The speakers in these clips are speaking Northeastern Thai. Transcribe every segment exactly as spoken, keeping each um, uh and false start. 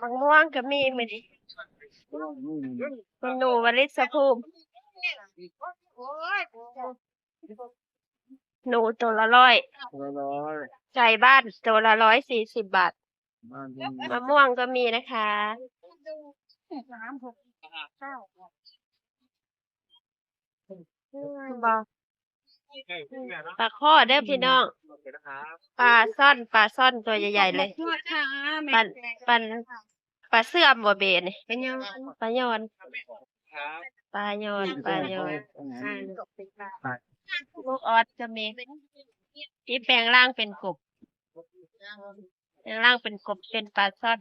มะม่วงก็มีมื้อนี้ คุณหนูวลิศภูมิ หนูตัวละร้อย ตัวละร้อย ไก่บ้านตัวละร้อยสี่สิบบาท บ้านก็มี มะม่วงก็มีนะคะ บ่ ปลาข้อเด้อพี่น้อง ปลาซ่อน ปลาซ่อนตัวใหญ่ๆเลย ปลา ปลา ปลาเสื่อมบ่เบนี่ ปลาย่อน ปลาย่อน ปลาย่อน ปลาย่อน ลูกออสก็มี ที่แปลงร่างเป็นกบ แปลงร่างเป็นกบ เป็นปลาซ่อน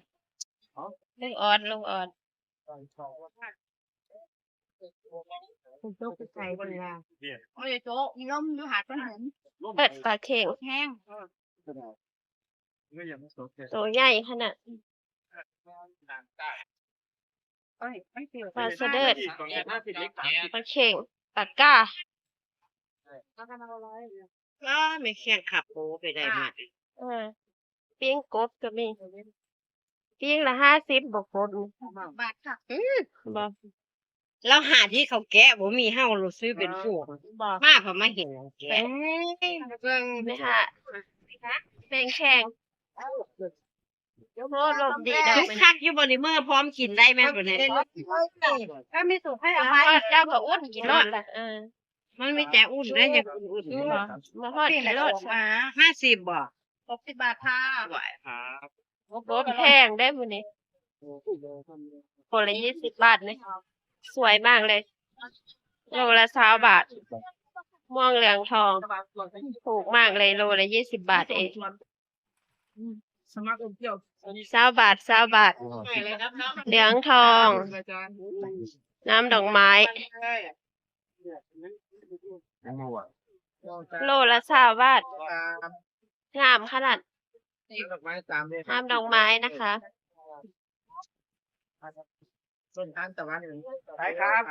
ลูกออส ลูกออส คุณโจ๊กไปใส่เวลา โอ้ยโจ๊ก มีลมอยู่หาดต้นหอม เอิ้นปลาเข็ง แห้ง โตใหญ่ขนาด เอ้ย ไม่เกี่ยว ปลาสะเดิด ปลาเข็ง ปลาก้า ก็ไม่เคียงขับโอ้ไปได้มา เออ ปิ้งกบก็มี ปิ้งละห้าสิบ บ่กบนี่ บาทค่ะ อืม บ่ เราหาที่เขาแกะบ่มี เฮาเราซื้อเป็นพวง บ่ มาพอมาเห็นเขาแกะ เอ้ย เบิ่ง ไม่หา แบ่งแข่ง โอ้ ลมดีนะ สุกคักอยู่บ่นี่ เมื่อพร้อมกินได้ไหมบ่เนี่ย ก็มีสูตรให้เอาไว้ เจ้าก็อุ่นกินโลดล่ะ เออ มันมีแต่อุ่นได้ อย่างอุ่นๆ บ่ บ่ฮอดกินโลด มา ห้าสิบ บ่ หกสิบบาทค่ะ ไหวครับ บ่แพงได้มื้อนี้ โลละยี่สิบบาทนี่ สวยมากเลย โลละซาวบาท ม่วงเหลืองทอง ถูกมากเลย โลละยี่สิบบาทเอง ซาวบาท ซาวบาท เหลืองทอง น้ำดอกไม้ โลละซาวบาท งามขนาด น้ำดอกไม้ตามเลย น้ำดอกไม้นะคะ ต้นทานตะวัน ขายครับ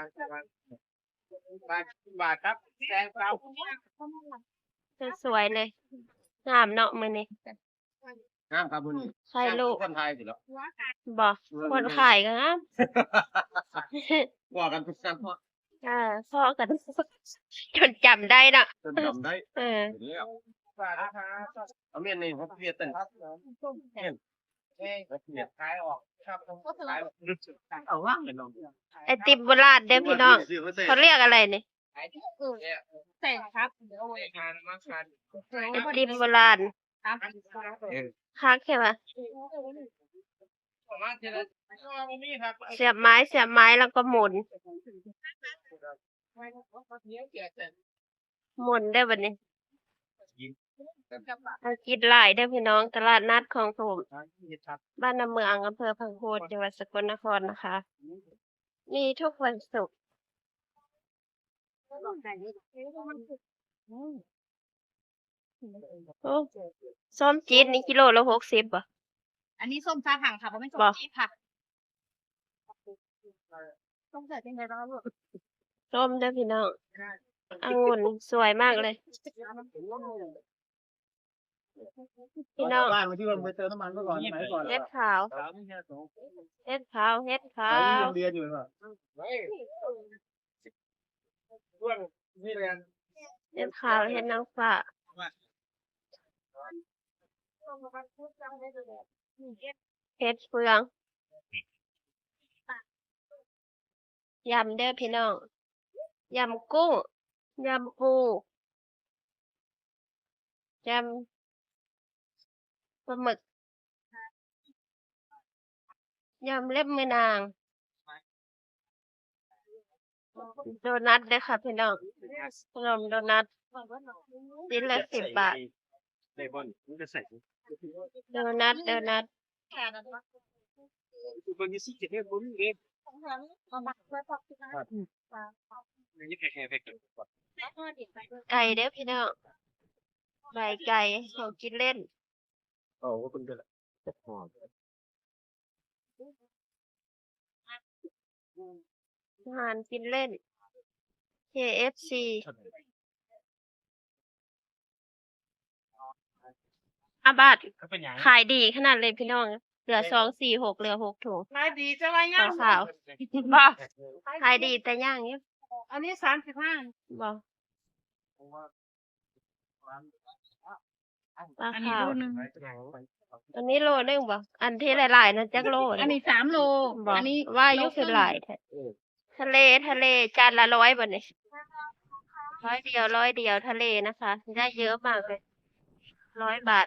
บาท บาทครับ แซงครับ สวยๆเลย งามเนาะมื้อนี้ งามครับมื้อนี้ ใช่ลูก คนไทยสิแล้ว บ่ เออ คนขายก็งาม ว่ากันทุกครั้ง อ่า พ้อกัน จนจำได้เนาะ จนจำได้ เออ เดี๋ยว บาทนะครับ เอาเมียนนี่ครับ เวียดเต้น เมียน เวียดขายออก ครับผม ขายออก เอาว่างเลยเนาะ ไอติมโบราณเด้อพี่น้อง เขาเรียกอะไรนี่ ใส่ครับ เดี๋ยวเอาไว้ทานมาทาน ไอติมโบราณ ครับ เออ คักใช่ปะ ประมาณเท่าไหร่ เสียบไม้ เสียบไม้แล้วก็หมุน หมุนได้บัดนี้ เอากินหลายเด้อพี่น้อง ตลาดนัดคลองถม บ้านนาเมือง อำเภอพังโคน จังหวัดสกลนครนะคะ มีทุกวันศุกร์ โอ้ ส้มจี๊ดนี่กิโลละหกสิบบ่ อันนี้ส้มซาถังค่ะ บ่แม่นส้มจี๊ดค่ะ ส้มใส่เป็นไงบ้างลูก ส้มเด้อพี่น้อง องุ่นสวยมากเลย พี่น้อง บ้านมาที่มันไปเติมน้ำมันเมื่อก่อน สมัยก่อน เห็ดขาว เห็ดขาว เห็ดขาว เรียนอยู่เหรอ เห็ดขาว เห็ดนางฟ้า เห็ดเฟือง ยำเด้อพี่น้อง ยำกุ้ง ยำปู ยำปลาหมึก ยำเล็บมือนาง โดนัทเด้อค่ะพี่น้อง ขนมโดนัท ชิ้นละสิบบาท ได้บ่นี่ มันจะใส่ โดนัท โดนัท เบิ่งอยู่สิ เก็บให้บ่มีเด้ นี่แค่ แค่ แค่ ไก่เด้อพี่น้อง ใบไก่ ของกินเล่น โอ้ เพิ่นก็ละ อาหารกินเล่น เคเอฟซี อาบาด เขาเป็นหยัง ขายดีขนาดเลยพี่น้อง เหลือสองสี่หก เหลือหกถุง ขายดีจะว่ายัง ขาวๆ บ่ ขายดีแต่ย่างอยู่ อันนี้สามสิบห้า บ่ ปลา อันนี้ ขาว โลหนึ่ง อันนี้โลหนึ่งบ่ อันที่หลายๆนะจักโล อันนี้สามโล บ่ อันนี้ ว่าอยู่ โลครึ่ง คือหลายแท้ ทะเล ทะเล จานละร้อยบ่นี่ ร้อยเดียว ร้อยเดียว ทะเลนะคะ ได้เยอะมากเลย ร้อยบาท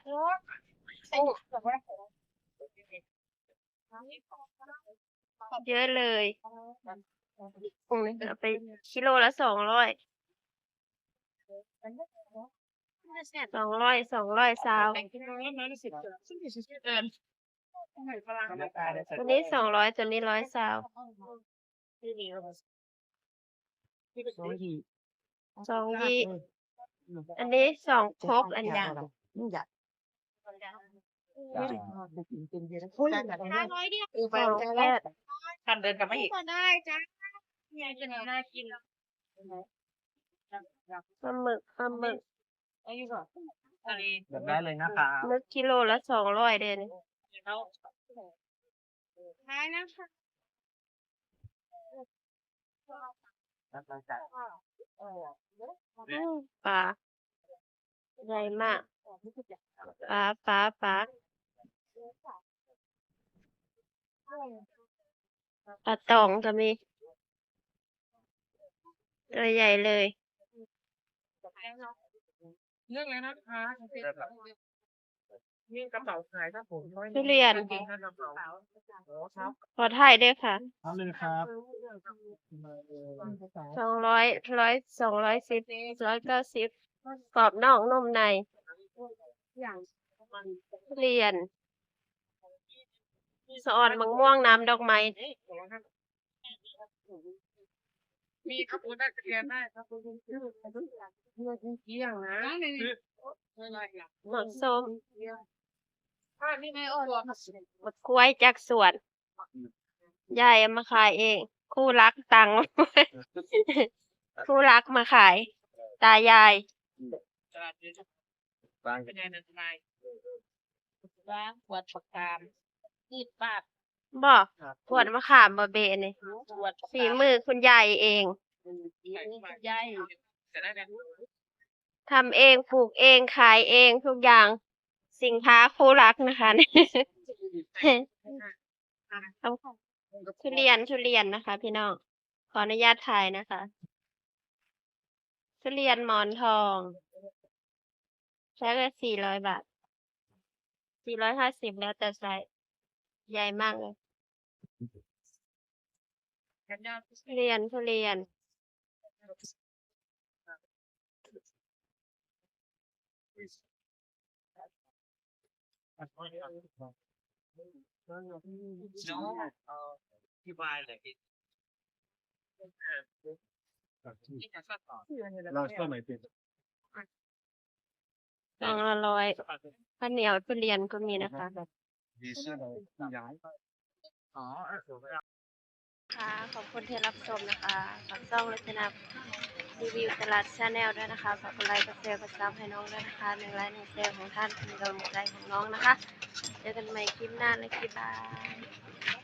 เยอะเลย อืม เอาไปกิโลละสองร้อย สองร้อย สองร้อยซาว ตัวนี้สองร้อย ตัวนี้ร้อยซาว สองยี่ อันนี้สองครก อันอย่าง ห้าร้อยเดียว สองแปด ท่านเดินกลับมาอีก ก็ได้จ้ะ เนี่ยจะน่ากิน ปลาหมึก ปลาหมึก อยากได้เลยนะคะ หมึกกิโลละสองร้อยเด้นี่ ขายนะคะ อืม ปลา ใหญ่มาก ปลา ปลา ปลา ปลาตองก็มี ตัวใหญ่เลย เลือกเลยนะคะ นี่กระเป๋าขายครับผม ทุเรียน กางเกงในกระเป๋า อ๋อครับ ขอถ่ายด้วยค่ะ เอาเลยครับ สองร้อย ร้อย สองร้อยสิบ ร้อยเก้าสิบ กรอบนอกนุ่มใน ทุเรียน สะออนมะม่วงน้ำดอกไม้ มีครับ โอ้ ได้สแกนได้ครับ เที่ยงนะ หมากส้ม อ่า นี่ไง อ่อน หมากกล้วยจากสวน ยายเอามาขายเอง คู่รักตัง คู่รักมาขาย ตายาย บ้าง เป็นไงนะทนาย บ้าง ขวดปากกาม สิบบาท บ่ ขวดมะขามบ่เบะนี่ ขวดปากกาม ฝีมือคุณยายเอง อืม ฝีมือคุณยาย ทำเอง ปลูกเอง ขายเอง ทุกอย่าง สินค้าคู่รักนะคะ เอา ทุเรียน ทุเรียนนะคะพี่น้อง ขออนุญาตถ่ายนะคะ ทุเรียนหมอนทอง แพ็คละสี่ร้อยบาท สี่ร้อยห้าสิบ แล้วแต่ไซส์ ใหญ่มากเลย ทุเรียน ทุเรียน ที่บ้านเลยพี่ เราช่วยไหมพี่ กล่องละร้อย ข้าวเหนียวทุเรียนก็มีนะคะ ดีใช่ไหม ย้าย อ๋อ ค่ะ ขอบคุณที่รับชมนะคะ ฝากช่องรัตนารีวิวตลาดแชนแนลด้วยนะคะ ฝากกดไลค์ กดแชร์ กดซับให้น้องด้วยนะคะ หนึ่งไลค์ หนึ่งแชร์ของท่านเป็นกำลังใจของน้องนะคะ เจอกันใหม่คลิปหน้าและคลิปบาย